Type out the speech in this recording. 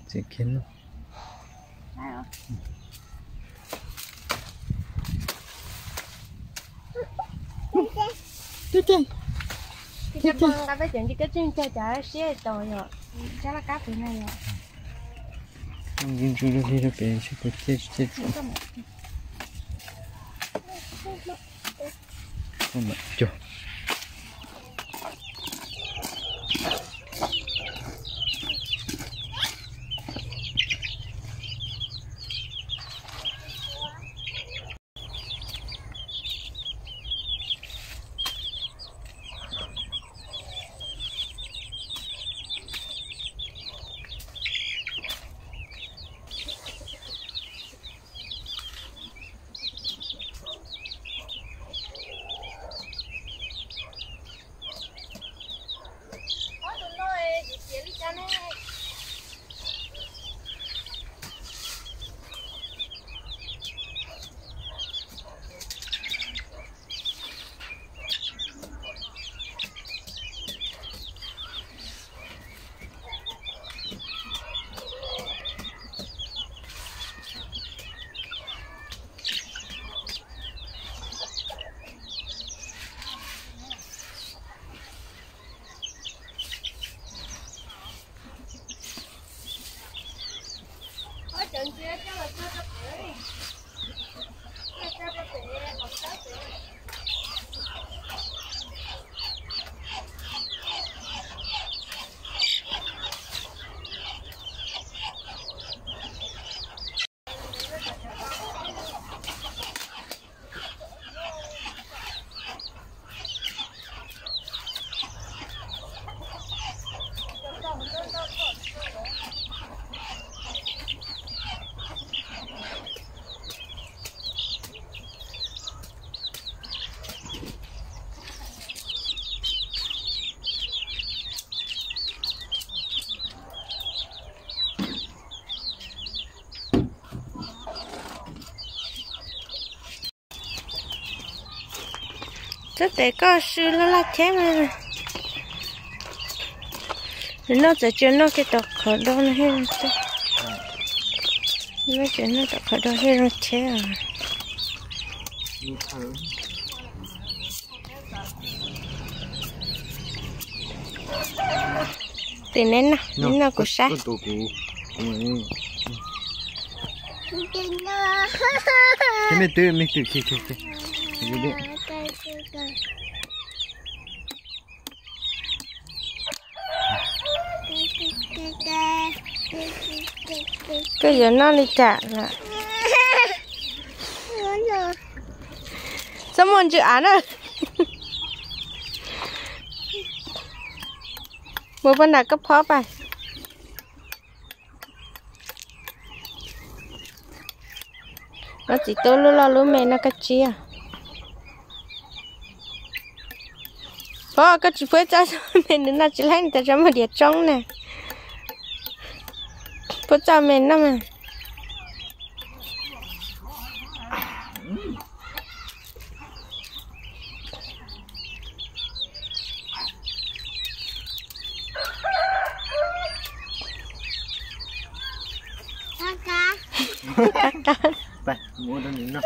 Txiv khiv no. Ces, ces, ces, nqa peb cov nce kab tsij cog cov siab tau yom, sab laj kab pem no yom. Ntsuj ntsuj li rau pem seb puas ciaj tsis ciaj. Cog. Txhob tes koj sw laj laj thiab mas. Nws noj txawm tsis noj kiag tom qhov do no thiab. Noj tsis noj tom qhov do thiab zoo thiab. Tim neb noj, neb noj kuv saib. Me twb, me twb, koj yuav noj li cas lawm? Txhob muaj ntsws av na. Mus poj nram koj phob pas. Nov txiv tub lub loj lub me no koj tsiab. Phob koj tsis phuab txoj me nws noj tsis laib nws tas tso muag diav tsoob na. Phuab txoj me noj mas. Qab qab. Mus ua rau nws noj.